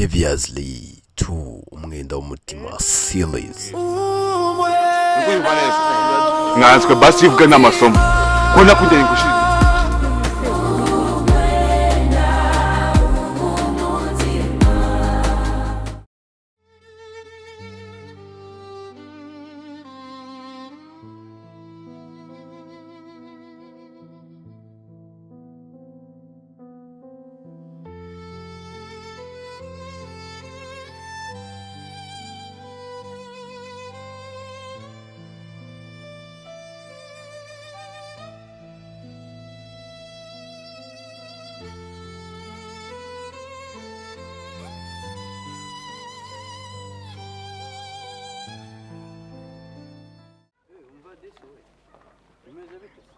Previously to Umwenda w'Umutima series. Ndumva neza nkanswe basi ivuge n'amasomo ko nakujyanye gushira. Umva disi we, bimeze bite se?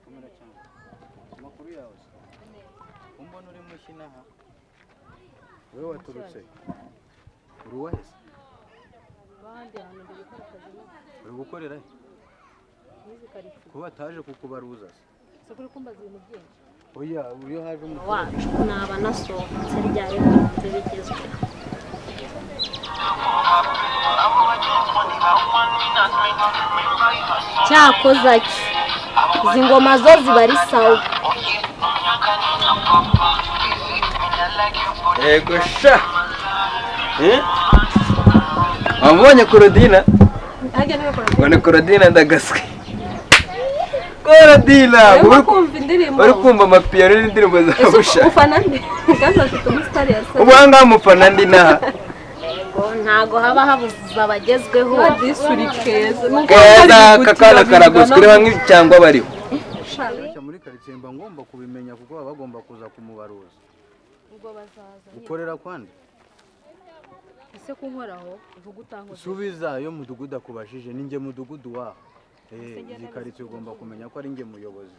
Komera cyane. Amakuru yawe se? Umbona uri mushya inaha, wowe waturutse uri uwahe se? Abandi hantu ndi gukora akazi no Uri gukorera he? N'izi karitsiye. Kuba bataje kukubaruza se? Si kuri kumbaza ibintu byinshi. Oya, iyo haje umuturage Wacu naba nasohotse ryari ngo bigezweho? Cyakoza cyo izi ngoma zo ziba ari sawa. Yego sha. Eh? Wamubonye Korodina? Harya niwe kora. Ngo ni Korodina ndagaswe. Korodina! Urimo Uri kumva indirimbo. Uri kumva amapiyano n'indirimbo za Ese Busha. ufana nde? Kandi bafite umusitari ya Ubu aha ngaha mufana ndi naha. Ngo ntago haba habuze abagezweho. Disi uri keza. Nuko Keza wambara kakana ibigutira karagoswe bingana ureba nk'icyangwa bariho. Gutya muri karitsiye mba ngomba kubimenya kuko baba bagomba kuza kumubaruza. Ubwo bazaza nyine. Ukorera kwande? Ese kunkoraho uvuga utankoze? Subiza iyo mudugudu akubajije, ni njye mudugudu waho. Ese njye Iyi ndabizi. karitsiye ugomba kumenya ko ari njye muyobozi.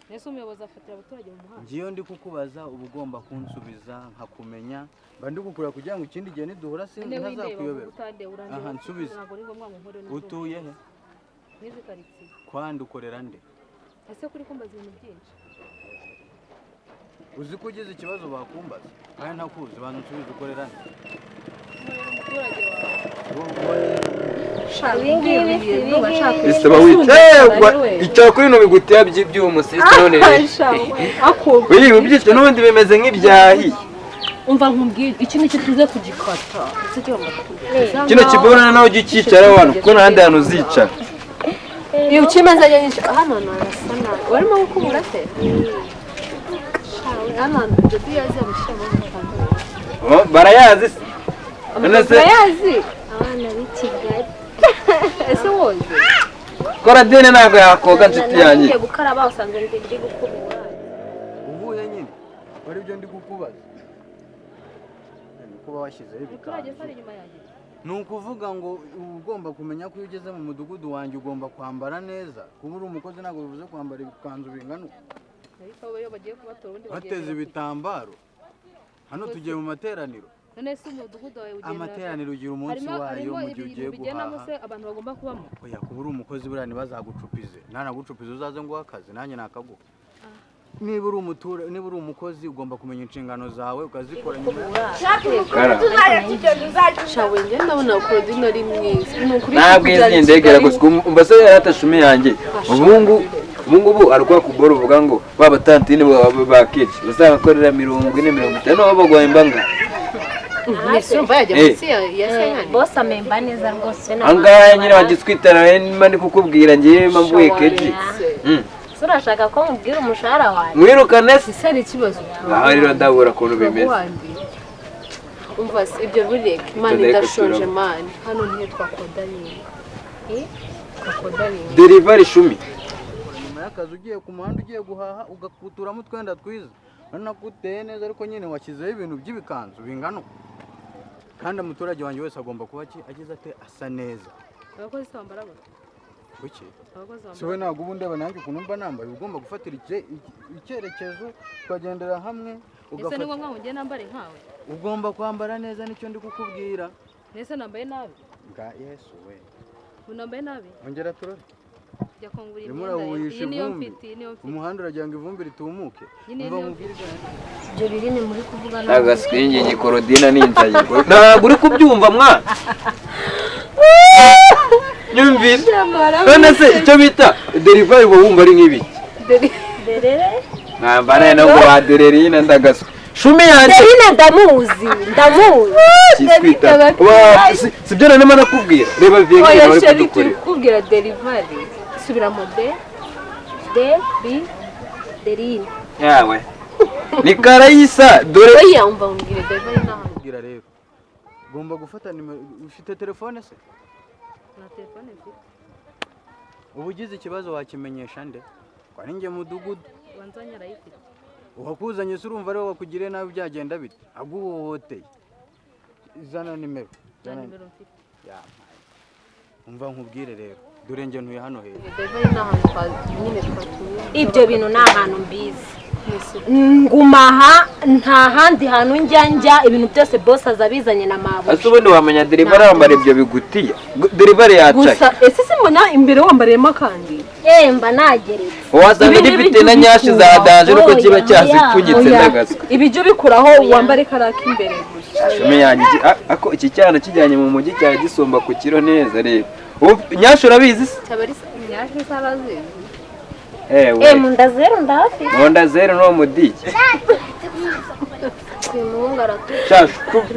Ese umuyobozi afatira abaturage mu muhanda? Ngiyo ndi kukubaza uba ugomba kunsubiza nkakumenya, mba ndi kukureba kugira ngo ikindi gihe niduhura Nde windeba uvuga ntazakuyoberwa. utandeba urandeba. Aha, nsubiza. Ntabwo ari ngombwa ngo nkore n'undi. Utuye he? N'izi karitsiye. Kwande ukorera nde? Ese kuri kumbaza ibintu byinshi? Uzi ko ugize ikibazo bakumbaza kandi ntakuzi, banza unsubize, ukorera nde? Nkorera umuturage wawe. Ibi ngibi si ibi ngibi. Ese ba wicaye icyakuri no bigutera by'ibyuma sister none rero. Biri mu byiciro n'ubundi bimeze nk'ibyahi. Umva nkubwire, iki ni tuze kugikata. Kino kibona nawe ujye ucyicaraho hano kuko nta handi hantu uzicara. Iyo ukimeze njye nicara hano hantu Harasa nabi. Warimo gukubura se? Shawe, hano hantu Jody yazi amushyiramo amafaranga. Oh, barayazi se? None se Urayazi? Abana b'i Kigali. Ese woze? Koradine ntabwo yakoga nshuti yanjye. Nagiye gukaraba usanzwe ndi gukubura. Uvuye nyine wari ibyo ndi kukubaza ni kuba washyizeho Umuturage se ibikanzu. ari inyuma yanjye? Ni ukuvuga ngo uba ugomba kumenya ko iyo ugeze mu mudugudu wanjye ugomba kwambara neza. Kuba uri umukozi ntabwo bivuze kwambara ibikanzu bingana uko. Ariko bo iyo bagiye kubatora ubundi Bateze bagendera ku- ibitambaro hano tugiye mu materaniro. None se umudugudu wawe ugendera Amateraniro ugira umunsi harimo wayo harimo mu gihe ibintu ugiye bigendamo guhaha. se abantu bagomba kubamo? Oya, kuba uri umukozi buriya ntibazagucupize, nanagucupize uzaze nguhe akazi nanjye nakaguha. Niba uri umutura, niba uri umukozi ugomba kumenya inshingano zawe ukazikora nyuma. Shawe, njye ndabona Claudine ari mwiza. Ni ukuri. Ntabwo izi ndege iragoswe, umva se yaratashumi yanjye. Ubu ngubu arukwa kubora uvuga ngo ba batantine ba kici bazabakorera 40, 50 babo baguhemba nga. Ese urumva yajya Eh. munsi ya senkani? Bose amemba neza rwose. Angahe nyine bagitwitana mba ndi kukubwira ngiye mba mvuye keji. Ese urashaka ko nkubwira umushahara wanjye? Mwirukane se? Ese hari ikibazo? Aha rero ndabura ukuntu bimeze. Umva se, ibyo bureke mani. Tudaheka Ndashonje. turaba. Mani, hano nihe twakodaringa? Twakodaringa. Delivery icumi. Nyuma y'akazi ugiye ku muhanda ugiye guhaha ugakuturamo utwenda twiza, urabona ko uteye neza, ariko nyine washyizeho ibintu by'ibikanzu bingana uko. Kandi umuturage wanjye wese agomba kuba agize ate, asa neza. Abakozi se bambara bate? Buke. Abakozi Si we bambara. ntabwo uba undeba nanjye ukuntu mba nambaye, uba ugomba gufatira icyerekezo tukagendera hamwe. Ese ni Ugafata ngombwa ngo njye nambare nkawe? Ugomba kwambara neza, nicyo ndi kukubwira. Ese nambaye nabi? Bwa Yesu we! Ubu nambaye nabi? Ongera turore. Jya kungura Urimo imyenda. urahuhisha Iyi niyo ivumbi. mfite, iyi niyo mfite. Umuhanda uragira ngo ivumbi ritumuke. Nyine Umva niyo nkubwire ibyo Ibyo birimi muri kuvuga Agaswingi Korodina n'inzayi. Ntabwo uri kubyumva mwana. Nyumvira. None se icyo bita derivari uba wumva ari nk'ibiki? Derere. Nambara no ngo ba dererina ndagaswe. Shumi yanjye Derine ndamuzi, ndamuzi. kiswita. Wa sibyo nanema nakubwira. Reba viye Oya bari sheri, turi kudukorera. kukubwira derivari. Subiramo de De bi Derine. Yawe. Ni Karayisa dore. Oya umva umbwire derivari ni ahantu. Kubwira rero. Ugomba gufata nimero, ufite telefone se? Nta telefone mfite. Uba ugize ikibazo wakimenyesha nde? Ko ari njye mudugudu. Wanzanye arayifite. Uwakuzanye se urumva ariwe wakugiriye nabi byagenda bite? Aguhohoteye. Zana nimero. Nta Zana nimero mfite. Yampaye. Umva nkubwire rero. Dore njye ntuye hano hepfo. Derivari ni ahantu nyine twatuye. Ibyo bintu ni ahantu mbizi. Ni isuku. Ngumaha nta handi hantu njya ibintu byose boss azabizanye na mabuja. Ese ubundi wamenya derivari wambara ibyo bigutiya. Derivari yacaye. Gusa ese simbona imbere wambariyemo akandi. Mba nageretse. Wasanga Ibi ni gifite na ibijya nyashi za ubikuraho. danje nuko kiba Oya, cyazipfunyitse Oya, ndagaswe. ibijya ubikuraho wambare kariya k'imbere gusa. Shumi yanjye ako iki cyana kijyanye mu mujyi cyari gisumba ku kiro neza reba. Ubu nyashi urabizi se? Cyaba ari nyashi z'abazizi. Ewe. Mu nda zero ndahafite. Mu zero no mudiki. Uyu muhungu aratuka. Sha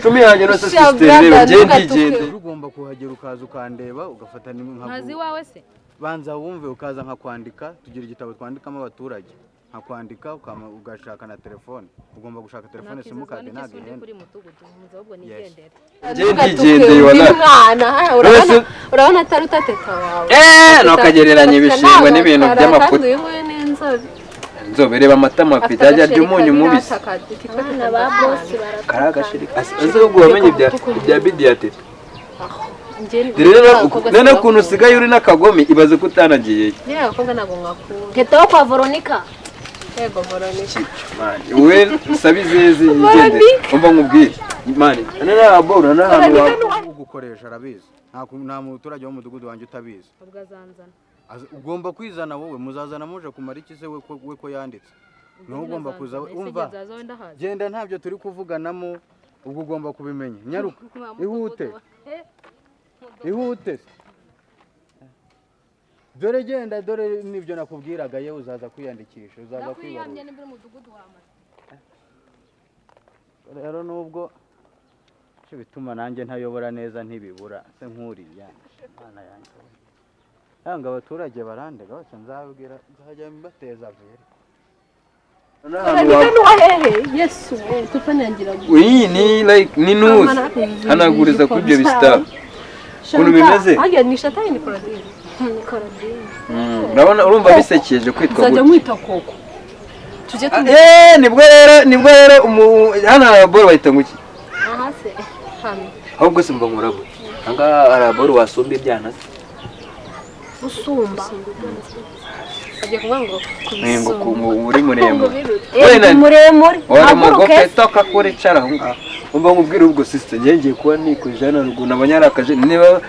shumi yanjye no se Sha, sister rero brother, ngiye ntugatuke. ndigende. Rero ugomba kuhagera ukaza ukandeba ugafata nimero Ntazi iwawe se? Banza wumve ukaza nkakwandika, tugira igitabo twandikamo abaturage. Nkakwandika ugashaka na telefone. Ugomba gushaka telefone simukadi ntabwo ihenda. Kuri mudugudu nzi ahubwo Yes. nigendere. Ngiye ndigendeye Undi wala. mwana urabona atari utateta wawe. Ntukagereranya ibishingwe n'ibintu by'amafuti. Uyu nguyu ni inzobe. Inzobe reba amatama afite ajya arya umunyu mubisi. Abana ba boss baratuka. Kari agashiri. Ese ubwo wamenye ibya bidi ya teta. Rero none ukuntu usigaye uri n'akagome ibaze ko utanagiyeyo. Nyine abakobwa ntabwo mwakunda. Teta wo kwa Veronica. Yego Veronica. We Sabizeze yigendere. Umva nkubwire. Mani, ana nabora n'ahantu wa Ugukoresha arabizi. Nta muturage w'umudugudu wanjye utabizi. Ubwo azanzana. Ugomba kwizana wowe, muzazana muje kumara iki se we ko yanditse. Niwe ugomba kuza umva. Genda ntabyo turi kuvuganamo, ubwo ugomba kubimenya. Nyaruka. Ihute. Ihute. Dore genda dore nibyo nakubwiraga yewe uzaza kwiyandikisha, uzaza kwibaruza. Rero nubwo cyo bituma nanjye ntayobora neza ntibibura se nkuriya Imana yanjye. Yanga abaturage barandega bose nzabwira nzajya mbateza vere. Veronica ni uwahehe? Yesu we tufanyangira. Iyi ni like ni nuzi. Hanaguriza kuri ibyo bisitari. Ukuntu bimeze? Harya ni shatani ni Korodine. Ni Korodine. Urabona urumva bisekeje kwitwa Nzajya gutya. mwita koko. Tujye tu Nibwo rero hano hari ababoro bahita ngo iki? Aha se. hano. Ahubwo se mba nkora gute? Aha ngaha hari ababoro wasumba ibyana se. Usumba. Agiye kuvuga ngo Ngo kubisumba. uri muremure. Ndi muremure. Wari Haguruke. mugofe toka kuri cara aho ngaho. Umva nkubwire ubwo sister njye ngiye kuba nikuje hano ruguru nabonye ari akaje niba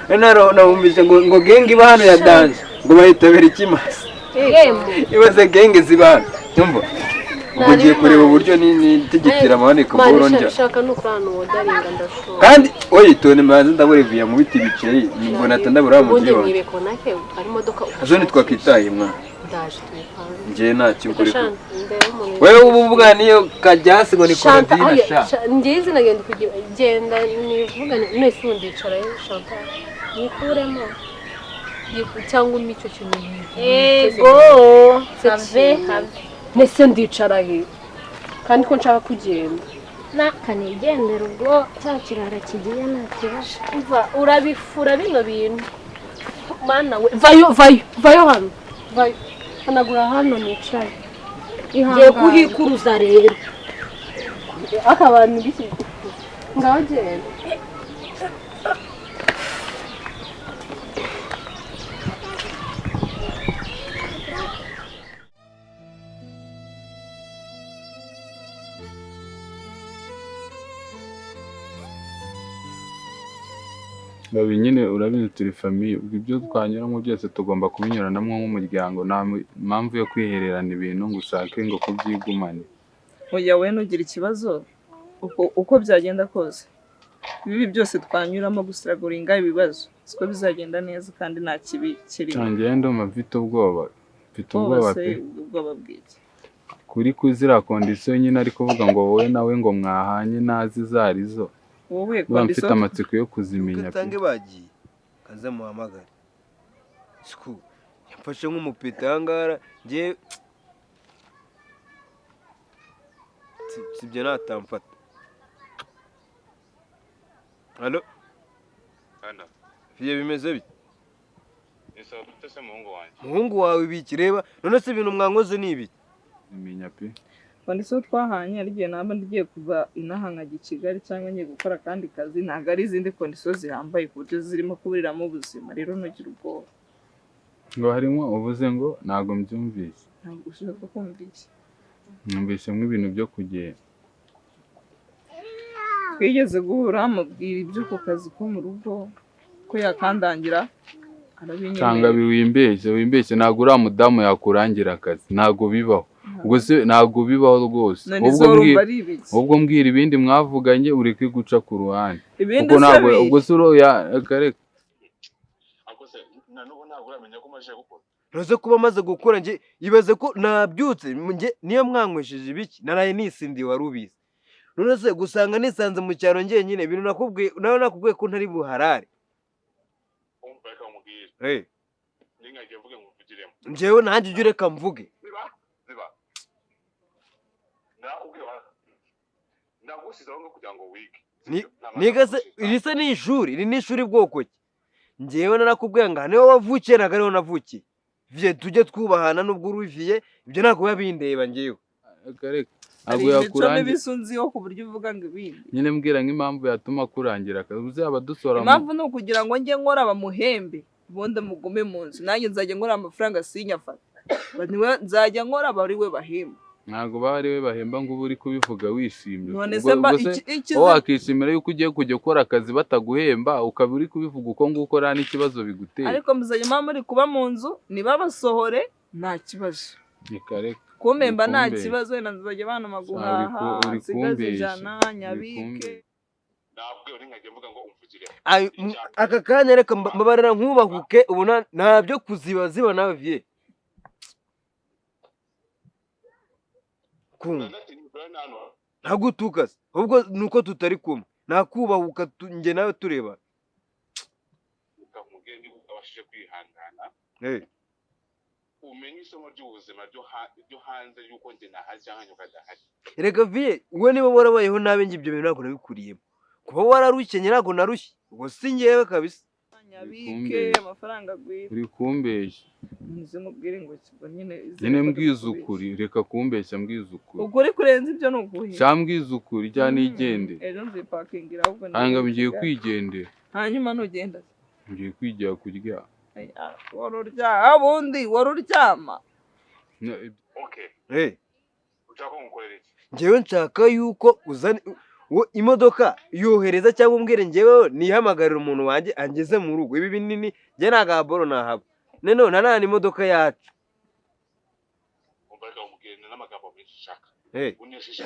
nabumvise ngo genge iba hano ya dance ngo bayitabira ikimasa. Yemwe. Ibaze genge ziba hano. Umva. Ubwo ngiye kureba uburyo nitegekera amanika mboro njya. Shaka nukurana uwodaringa ndashobora. Kandi oye tone manze ndabura mu biti biceye mbona atandabura mu Ubundi gihe. mwibe konake utwara imodoka. Ejo ntitwakitaye mwana. Ndaje tubipange. Njye ntacyo ukuri. Shanta, ndeba umuntu. Wewe ubu uvuga niyo kajyasi ngo ni Shanta, Korodina oya, sha. Njye izina genda kugira genda nivugane nese ubundi yicarayo Shanta. Yikuremo. Cyangwa umpe icyo kintu. Ego. Have have. Nese ndicara he? Kandi ko nshaka kugenda. Na kanigendera ubwo cya kirara kigiye nta kibazo. Umva urabifura bino bintu. Mana we, vayo vayo vayo hano. Vayo. Hanagura hano nicaye. Ngiye kuhikuruza rero. Akabantu biki. Ngaho genda. Babi nyine urabizi turi famille, ubwo ibyo twanyuramo byose tugomba kubinyuranamo nk'umuryango. Nta mpamvu yo kwihererana ibintu ngo ushake ngo kubyigumane. Oya, we ntugire ikibazo, uko byagenda kose, ibibi byose twanyuramo gusiraguringa ibibazo, siko bizagenda neza kandi nta kibi kirimo. Njyewe ndumva mfite ubwoba, mfite Ubwoba ubwoba se pe. Ubwoba bw'iki? Kuri kuziriya condition nyine ari kuvuga ngo wowe nawe ngo mwahanye ntazi izo arizo. Wowe Ndumva mfite condition amatsiko yo kuzimenya pe. Utange bagiye kaze muhamagare, siku yamfashe nk'umupeta ahangara. Njye sibyo natamfata. Allo? Hano. Fiye, bimeze bite? Ni sawa gute se, muhungu wanjye? Muhungu wawe ibiki? Reba none se ibintu mwankoze ni ibiki? Zimenya pe. Condition twahanye, hari igihe naba ngiye kuva inaha nkajya i Kigali cyangwa ngiye gukora akandi kazi. Ntabwo ari izindi condition zihambaye ku buryo zirimo kuburiramo ubuzima. Rero ntugire ubwoba. Ngo harimo uvuze ngo ntabwo mbyumvise. Ntabwo ushaka kumva iki? Numvisemo ibintu byo kugenda. Twigeze guhura, mubwira ibyo ku kazi ko mu rugo ko yakandangira, Cyangwa arabinyemerera. Wimbeshye, wimbeshye, ntabwo uriya mudamu yakurangira akazi, ntabwo bibaho. Ubwo se ntabwo bibaho rwose. None Ubwo se urumva mbwira, ari ibiki? ubwo mbwira ibindi mwavuganye, ureke guca ku ruhande. Ibindi Ubwo se ntabwo biki? Ubwo se uriya kareka. Ako se na n'ubu ntabwo uramenya ko umaze gukora? Ntuze kuba maze gukura. Njye ibaze ko nabyutse, njye niyo mwanywesheje ibiki, naraye nisindiye, wari ubizi. None se gusanga nisanze mu cyaro njyenyine, ibintu nakubwiye nawe, nakubwiye ko ntari buharare. Umva, reka nkubwire. Eh, Ninkagiye mvuge ngo mvugiremo. Njyewe nanjye ujye ureka mvuge. Ziba, ziba. Nakubwiye, nagusize aho ngaho kugira ngo wige. Niga se? Iri se ni ishuri? Iri ni ishuri bwoko ki? Njyewe narakubwiye ngo aha niho wavukiye, ntabwo ariho navukiye. Viye, tujye twubahana. Nubwo uri viye, ibyo ntabwo biba bindeba njyewe. Kareka. Hari Ntabwo imico yakurangira. mibi unziho ku buryo uvuga ngo ibindi? Nyine mbwira nk'impamvu yatuma akurangira akazi, uzaba dusora mu Impamvu ni ukugira ngo njye nkora bamuhembe, ubundi mugume mu nzu. Nanjye nzajya nkora amafaranga sinyafata. Niwe nzajya nkora, bari we bahemba. Ntabwo baba ari we bahemba ngo ube uri kubivuga wishimye. None Ubwo se mba ubwo se ikizi wowe wakishimira yuko ugiye kujya ukora akazi bataguhemba, ukaba uri kubivuga uko nguko nta n'ikibazo bigutera? Ariko muzajya muba muri kuba mu nzu, nibabasohore nta kibazo. Reka reka. Kumpemba Uri nta kumbeshya. kibazo. Wenda nzajya bantuma Uri guhaha, uri nsigaze kumbeshya. 100 Uri nyabike. kumbeshya. Nakubwiye ninkagiye mvuga ngo umvugiremo. Ay, aka kanya reka mbabarira nkubahuke ubu, nta byo kuziba ziba nawe viye kumva. Ntagutuka se, ahubwo ni uko tutari kumwe, nakubahuka njye nawe tureba. Reka nkubwire, niba utabashije kwihangana, Eh, umenye isomo ry'ubuzima ryo hanze y'uko njye nahari cyangwa nyoko adahari. Erega viye, wowe niba warabayeho nabi, njye ibyo bintu ntabwo nabikuriyemo. Kuba wararushye, njye ntabwo narushye, ubwo si njyewe kabisa. Nyabike Kumbeshya. amafaranga agwira. Uri kumbeshya. Nze nkubwire ngo kigo nyine Nyine mbwiza ukuri, reka kumbeshya, mbwiza ukuri. Ukuri kurenza ibyo ni ukuhe? Cyangwa mbwiza ukuri cyangwa nigendere. Ejo nzipakingira ahubwo Hanga nigende ngiye Kigali. kwigendera. Hanyuma nugenda se? Ngiye kwigira kuryama. Aya, wari uryama ubundi, wari uryama. Okay. Eh, Ushaka ko ngukorera iki? Njyewe nshaka yuko uzana imodoka yohereza, cyangwa umbwire njyewe nihamagarira umuntu wanjye angeze mu rugo. Ibi binini njye nta boro nahaba, none nta imodoka yacu. Umva, reka nkubwire n'amagambo menshi ushaka. Eh, Unesheje,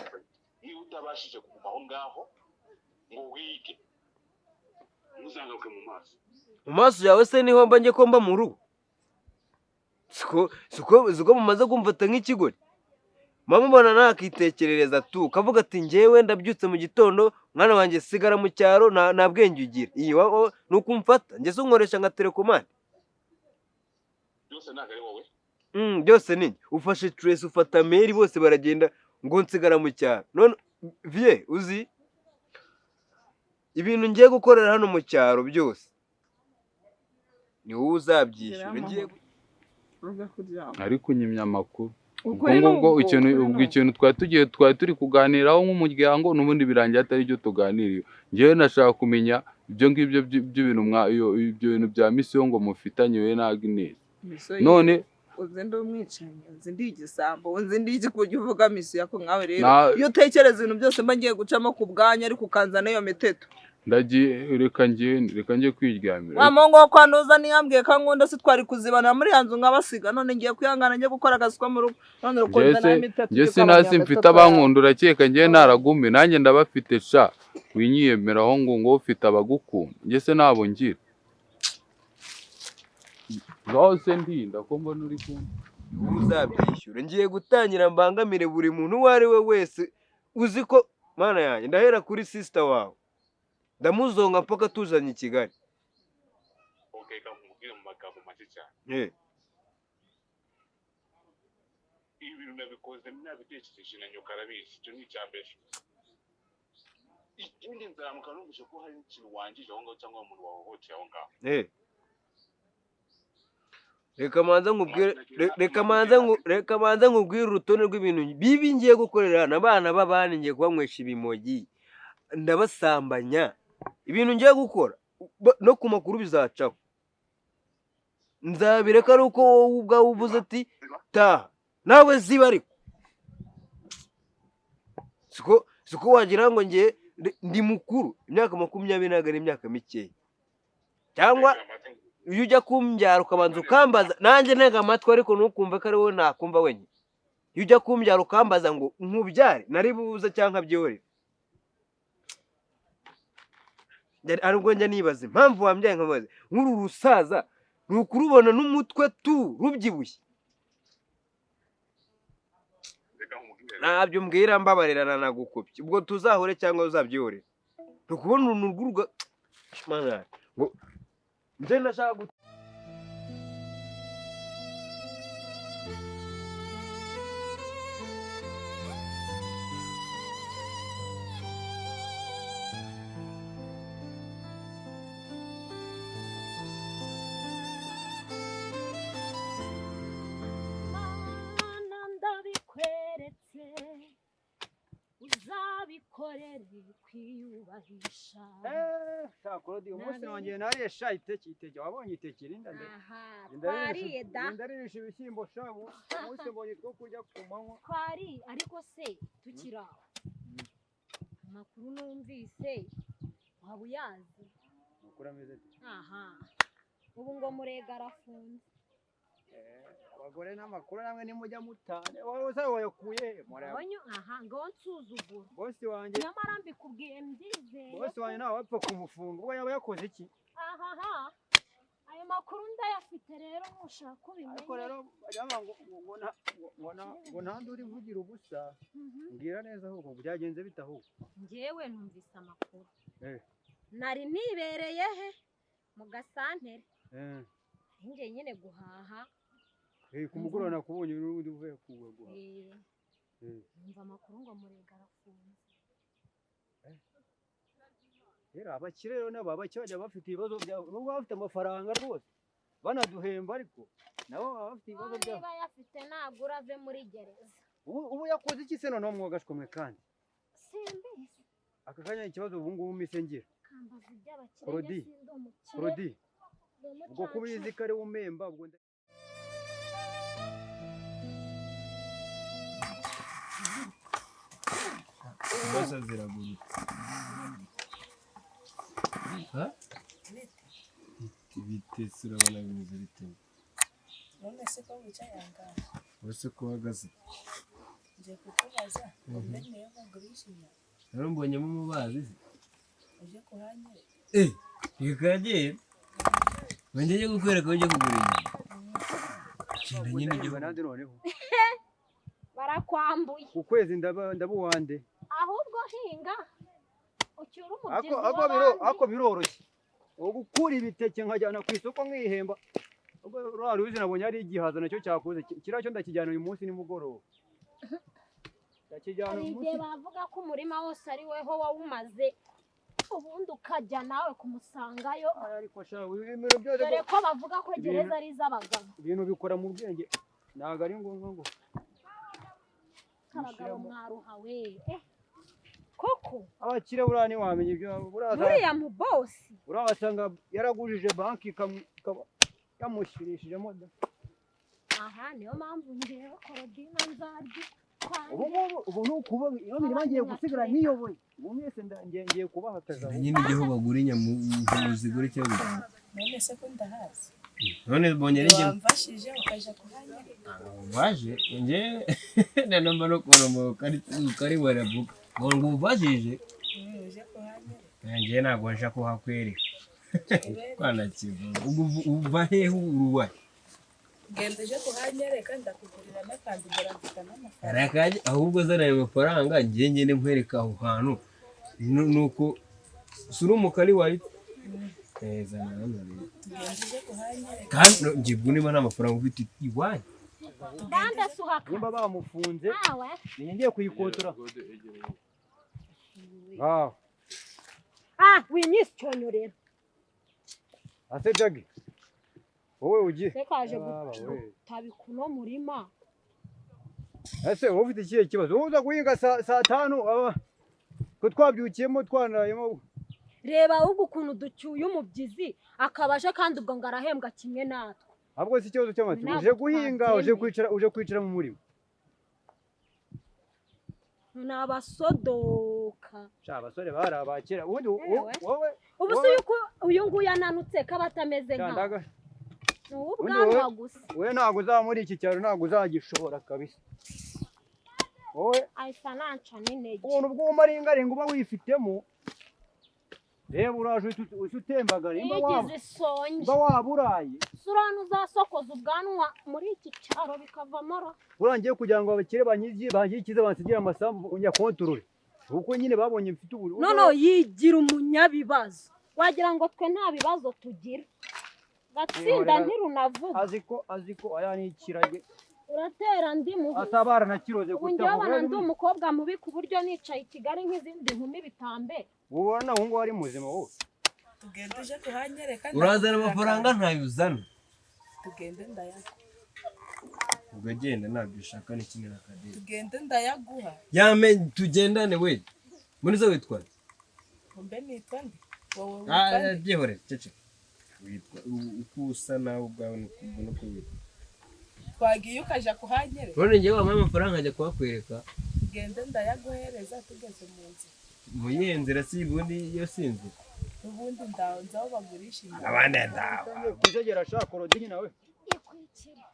niba utabashije kuguma aho ngaho ngo wige, ntuzagaruke mu maso. Mu maso yawe se niho mba njye ko mba mu rugo? Siko mumaze kumfata nk'ikigori? Mama, mbona nakitekerereza tu kavuga ati njyewe ndabyutse mu gitondo, mwana wanjye sigara mu cyaro, nta bwenge ugira. Iyi ni uko umfata njye se, unkoresha nka telekomande? Byose ntabwo ari wowe. Byose ni njye. Ufashe Tracy, ufata Mary, bose baragenda ngo nsigara mu cyaro. None viye, uzi ibintu ngiye gukorera hano mu cyaro byose ni wowe uzabyishyura. Ngiye Uza kuryama. Ariko unyimye amakuru. Ubwo Ukuri ni ngubwo ubwo, ikintu ukuri ni ubwo ubwo. ikintu twari tugiye, twari turi kuganiraho nk'umuryango, n'ubundi birangiye atari byo tuganiriye. Njyewe nashaka kumenya ibyo ngibyo by'ibintu ibyo bintu bya mission ngo mufitanye we na Agnes. Mission None uzi ndi umwicanyi, uzi ndi igisambo, uzi ndi iki, ku buryo uvuga mission yako nkawe rero? Na Iyo utekereza ibintu byose mba ngiye gucamo ku bwanyu, ariko ukanzana iyo miteto. Ndagiye, reka ngende, reka njye kwiryamira. Wa muhungu wo kwa Ntuza ntiyambwiye ko ankunda, se twari kuzibana muri ya nzu nkabasiga, none ngiye kwihangana njye gukora akazi ko mu rugo, none urukundo nawe mitatu. Njye sinasi mfite abankunda, urakeka njye naragume? Nanjye ndabafite sha, winyiyemeraho ngo ufite abagukunda, njye se nabo ngira? Ngaho se ndinda ko mbona uri kumwe. Uzabyishyura. Ngiye gutangira mbangamire buri muntu uwo ari we wese uzi ko mana yanjye. Ndahera kuri sister wawe, ndamuzonga mpaka tuzanye i Kigali. Okay, reka nkubwire mu magambo make cyane. Ibi bintu nabikoze nabitekereje, na nyoka arabizi. Icyo ni icya mbere. Ikindi, nzaramuka numvise ko hari ikintu wangije aho ngaho cyangwa umuntu wahohoteye aho ngaho. Reka manza nkubwire urutonde rw'ibintu bibi ngiye gukorera hano. Abana b'abandi ngiye kubanywesha ibimogi, ndabasambanya. Ibintu ngiye gukora no ku makuru bizacaho. Nzabireka ari uko wowe ubwawe uvuze ati taha. Nawe ziba, ariko siko wagira ngo ngiye ndi mukuru. Imyaka 20 ntabwo ari imyaka mikeya. Cyangwa iyo ujya kumbyara ukabanza ukambaza, nanjye ntega amatwi, ariko ntukumve ko ari wowe nakumva wenyine. Iyo ujya kumbyara ukambaza ngo nkubyare, nari buze cyangwa nkabyihorera. Ari ubwo njya nibaza impamvu wambyaye, nkabaza nk'uru rusaza ni ukurubona n'umutwe tu rubyibushye. Reka nkubwire. Ntabyo mbwira, mbabarira, nanagukopye. Ubwo tuzahure cyangwa uzabyihorera. Ni ukubona uruntu rw'uruga mana ngo njye ndashaka. Mana, ndabikweretse, uzabikorere kwiyubahisha. Claude, uyu munsi nongeye nariye sha iteke, iteke wabonye iteke rinda nde. Aha. Inda Twariye da. Ndaririsha ibishyimbo sha, umunsi mbonye two kurya ku manywa. Twari, ariko se tukiri aho, amakuru numvise waba uyazi? Amakuru ameze ate? Aha, ubu ngo Murega arafunze. Abagore n'amakuru namwe nimujya mutane, wowe usa wayakuye he? Abonye aha ngo nsuzugura. Bosi wanjye. Nyamara mbikubwiye mbyizeye. Bosi wanjye ntawe wapfa kumufunga, ubwo yaba yakoze iki? Ahaha, ayo makuru ndayafite rero, nushaka ubimenye. Ariko rero bajya bavuga ngo nta nduru ivugira ubusa. Mbwira neza ahubwo byagenze bite ahubwo? Njyewe numvise amakuru. Nari nibereye he mu gasantere, njye nyine guhaha. Ku mugoroba nakubonye n'ubundi uvuye guhaha. Numva amakuru ngo Murega arafunze. Rero abakire rero nabo, abakire bajya bafite ibibazo byabo, nubwo baba bafite amafaranga rwose banaduhemba, ariko nabo baba bafite ibibazo byabo. Niba ayafite nagura ave muri gereza. Ubu yakoze iki se noneho mwogashwamwe kandi? Simbizi. Aka kanya ikibazo ubu ngubu mise ngira. Kambaza iby'abakire. Claudie, Njye sindi umukire. Claudie, ndi ubwo ko ubizi umucancuro. ko ari we umemba ubwo Imbasa ziragurutse. Ha? Bite se, urabona bimeze bite? None se ko wicaye aha ngaha? Uretse ko uhagaze. Ngiye kukubaza ngo mbe niyo bagurisha inyama? Rero mbonyemo umubazi se. Uje kuhanyereka. Eh, reka genda. Ngo njye kukwereka aho ujya kugura inyama. Genda nyine ujye Ndahemba nande noneho? Barakwambuye. Ku kwezi ndaba uwande? Ahubwo hinga ucyure Ako umubyizi ako biro w'abandi. Ako biroroshye. Ugukura ibiteke nkajyana ku isoko nkihemba. Ubwo rwa ruzi nabonye ari igihaza nacyo cyakuze. Kiriya cyo ndakijyana uyu munsi nimugoroba. Ndakijyana Hari uyu igihe munsi. bavuga ko umurima wose ari weho wawumaze, ubundi ukajya nawe kumusangayo. Ariko sha, ibintu byose Dore ko bavuga ko gereza ari iz'abagabo. Ibintu bikora mu bwenge. Ntabwo ari ngombwa ngo Abagabo mwaruha we, koko. Abakire buriya ntiwamenya ibyo buriya Nuriya mu bosi. Buriya wasanga yaragujije banki ikaba yamushyirishijemo da. Aha niyo mpamvu ngewe Korodina nzarya ko Ubu ngubu ubu ni ukuba iyo mirima ngiye gusigara nyiyoboye. Ubu mwese ngiye kubaha akazi aho. Nyine igihe bagura inyama uzigura icyo bigura. None se ko ndahazi? None mbonye ari njye wamfashije ukaja kuhanyereka. Waje nje nanamba no kubona mu kari waravuga ngo ubajije uje kuhanyereka. Nje ntabwo nja kuhakwereka. Kwana kivu uva hehe uruwa? Genda uje kuhanyereka ndakugurira n'akantu mfite n'amafaranga. Arakaje ahubwo zana ayo mafaranga ngiye ngende nkwereka aho hantu nuko suri umukari wayi zana hano rero. Tugenda uje kuhanyereka. Kandi ngiye niba nta mafaranga ufite iwanyu. Ndandasuhaka. Nimba bamufunze ngiye kuyikotora. Ah. Ah, winyishyonyo rero. Ase Jagi. Wowe ugiye. Reka aje gutabika uno murima. Ese wowe ufite ikihe kibazo? Wowe uza guhinga saa 5 aba ko twabyukiyemo twanayemo. Reba ahubwo ukuntu ducyuye umubyizi akabaje kandi ubwo ngo arahembwa kimwe natwe. Ahubwo si ikibazo cy'amatu. Uje guhinga, uje kwicara mu murima. Nabasodoka. Sha abasore bari abakera. Ubundi wowe ubu se yuko uyu nguyu ananutse kaba atameze nka. Ubwanwa gusa. Wewe ntago uzaba muri iki cyaro ntago uzagishobora kabisa. Wowe ahita nanca n'intege. Ubuntu bw'umaringaringa uba wifitemo. Reba uraje utembagara imba waba. Imba waburaye. Surana uzasokoza ubwanwa muri iki cyaro bikavamo ra. Urangiye kugira ngo abakire banyigiye bangikize bansigira amasambu nyakontorore. Uko nyine babonye mfite ubu. No yigira umunyabibazo. Wagira ngo twe nta bibazo tugira. Gatsinda ntirunavuga. Aziko aya ni ikirage. Uratera ndi mubi. Atabara na kiroze kutavuga. Ndi umukobwa mubi ku buryo nicaye i Kigali nk'izindi nkumi bitambe. Ubona aho ngo ari muzima wowe. Tugende uje kuhanyereka. Urazana amafaranga ntayuzana. Tugende ndayaguha. Ugagenda ntabyo ushaka ni kimwe na kadiri. Tugende ndayaguha. Yame tugendane we. Muri zo witwa? Mbe nitwa nde? Wowe witwa nde? Byihore cece. Witwa uko usa nawe ubwawe nuko witwa. Twagiye ukaja kuhanyereka. None ngewe wampaye amafaranga njya kuhakwereka. Tugende ndayaguhereza tugeze mu nzira. Muyihe nzira si ubundi yo sinzi. Ubundi ndaho aho bagurisha inyama. Abandi ndaho. Kujegera ashaka korodini nawe. Ikwikira.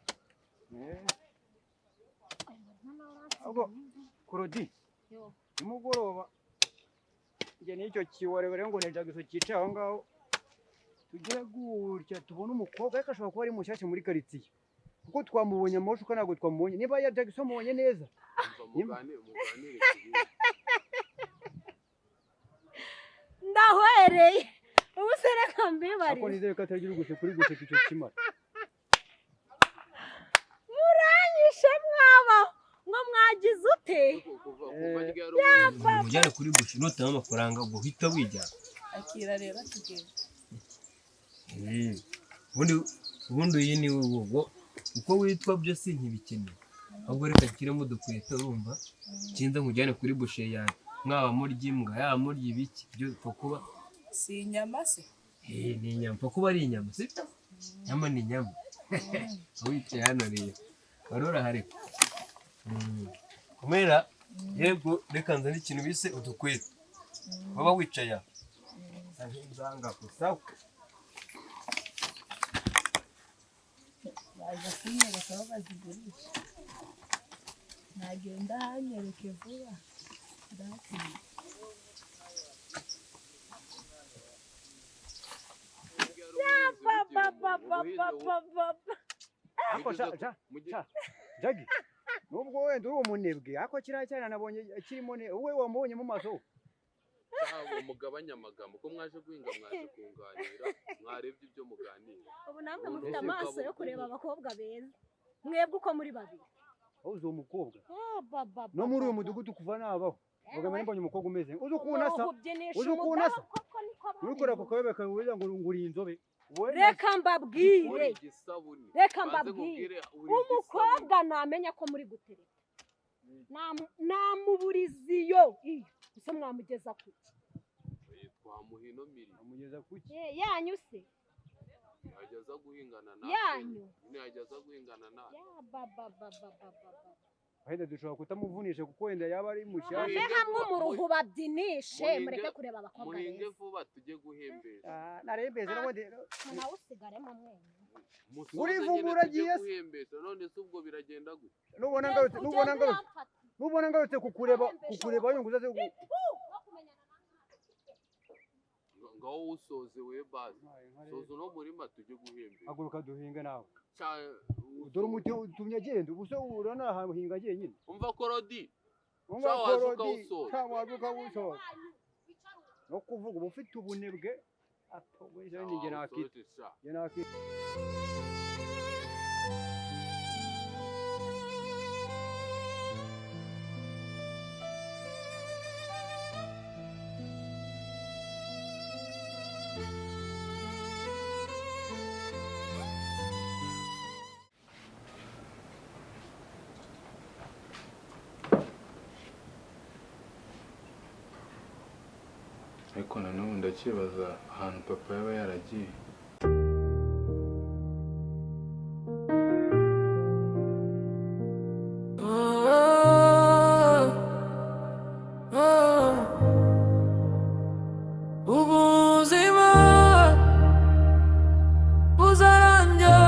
Ahubwo korodi. Nimugoroba. Nge nicyo kiwarebere ngo ni Jagiso cyicaye aho ngaho. Tugire gutya tubone umukobwa ariko ashobora kuba ari mushyashya muri quartier. Kuko twamubonye amashuka ntabwo twamubonye. Niba ya Jagiso mubonye neza. Muganire. Ndahwereye. Ubu se reka mbibarize. Ako nizere ko atagira uguseka uri guseka icyo kimara. Muranyishe mwaba ngo mwagize ute? Ujyane kuri bushi notanga amafaranga ubwo uhita wijyana. Akira rero tugende. Ubundi uyu ni wowe uko witwa byo si ntibikeneye. Ahubwo reka nshyiremo udukweto urumva kinze nkujyane kuri bushe yawe. Mwaba murya imbwa yaba murya ibiki byo pfa kuba si inyama se? Ni inyama pfa kuba ari inyama sibyo? Nyama ni inyama. Wicaye hano rero wari urahari kumera yego reka nzane ikintu bise udukweto waba wicaye aho nzanga gusa baza kunyereka aho bazigurisha. Nagenda hanyereke vuba. Ako Jagi. Nubwo wenda uri umunebwe ako kiriya cyana nabonye kirimo ne wowe wamubonye mu maso. Mugabanya amagambo ko mwaje guhinga mwaje kunganira mwarebye ibyo muganira. Ubu namwe mufite amaso yo kureba abakobwa beza. Mwebwe uko muri babiri. Aho uzo mukobwa. No muri uyu mudugudu kuva nabaho. Bagamba mbonye umukobwa umeze. Uzi ukuntu asa. Uzi ukuntu asa. Urikora ku kabebe kawe ngo nguri inzobe. Reka mbabwire. Reka mbabwire. Umukobwa namenya ko muri gutereta. Namuburiziyo. Iyo ese mwamugeza kuki? Twamuhino miri. Amugeza kuki? Yanyu se. Yajya guhingana na. Yanyu. Yajya guhingana na. Ya baba baba baba. Wenda dushobora kutamuvunisha kuko wenda yaba ari mushyashya. Bave hamwe umuruhu babyinishe, mureke kureba abakobwa Muhinge beza. vuba tujye guhembesha. Narembeze n'ubundi. Munawusigaremo mwenyine. Musoze Urivumbura nyine tujye agiye se. guhembesha, none se ubwo biragenda gute? Nubona ngarutse kukureba yungu uzaze. Ngaho usoze we, basi soza uno murima tujye guhembesha. Haguruka duhinge nawe. Cya Dore umuti utumye agenda, ubu se urana ahantu hinga jyenyine. Umva korodi. Umva Sha waje korodi, ukawusoza. Sha waje ukawusoza. No kuvuga uba ufite ubunebwe. Atogwe Sha ni njye nakita. wawusoje sha. Njye nakita. Ariko nanone ndakibaza ahantu papa yaba yaragiye. Ubuzima buzarangira,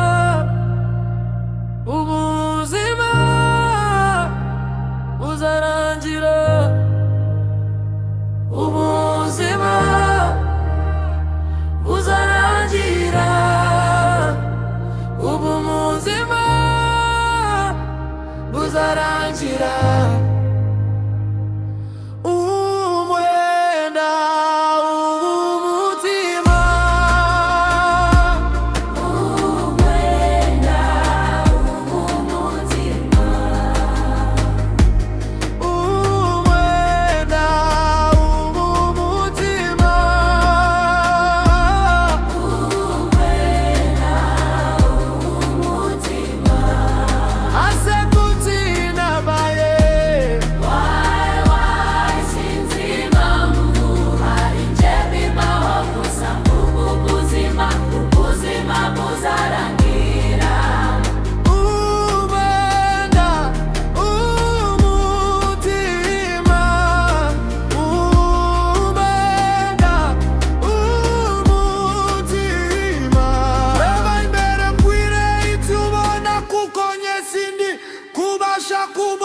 ubuzima buzarangira, ubuzima buzarangira, ubu muzima buzarangira. Umwenda w'umutima, umwenda w'umutima, umwenda w'umutima, umwenda w'umutima. Asekutina baye. Why sinzi impamvu hari njye bibaho gusa, ubu buzima, ubuzima buzarangira. Umwenda umutima, umwenda umutima. Reba imbere nkwire icyo ubona kuko njye sindi kubasha kuba.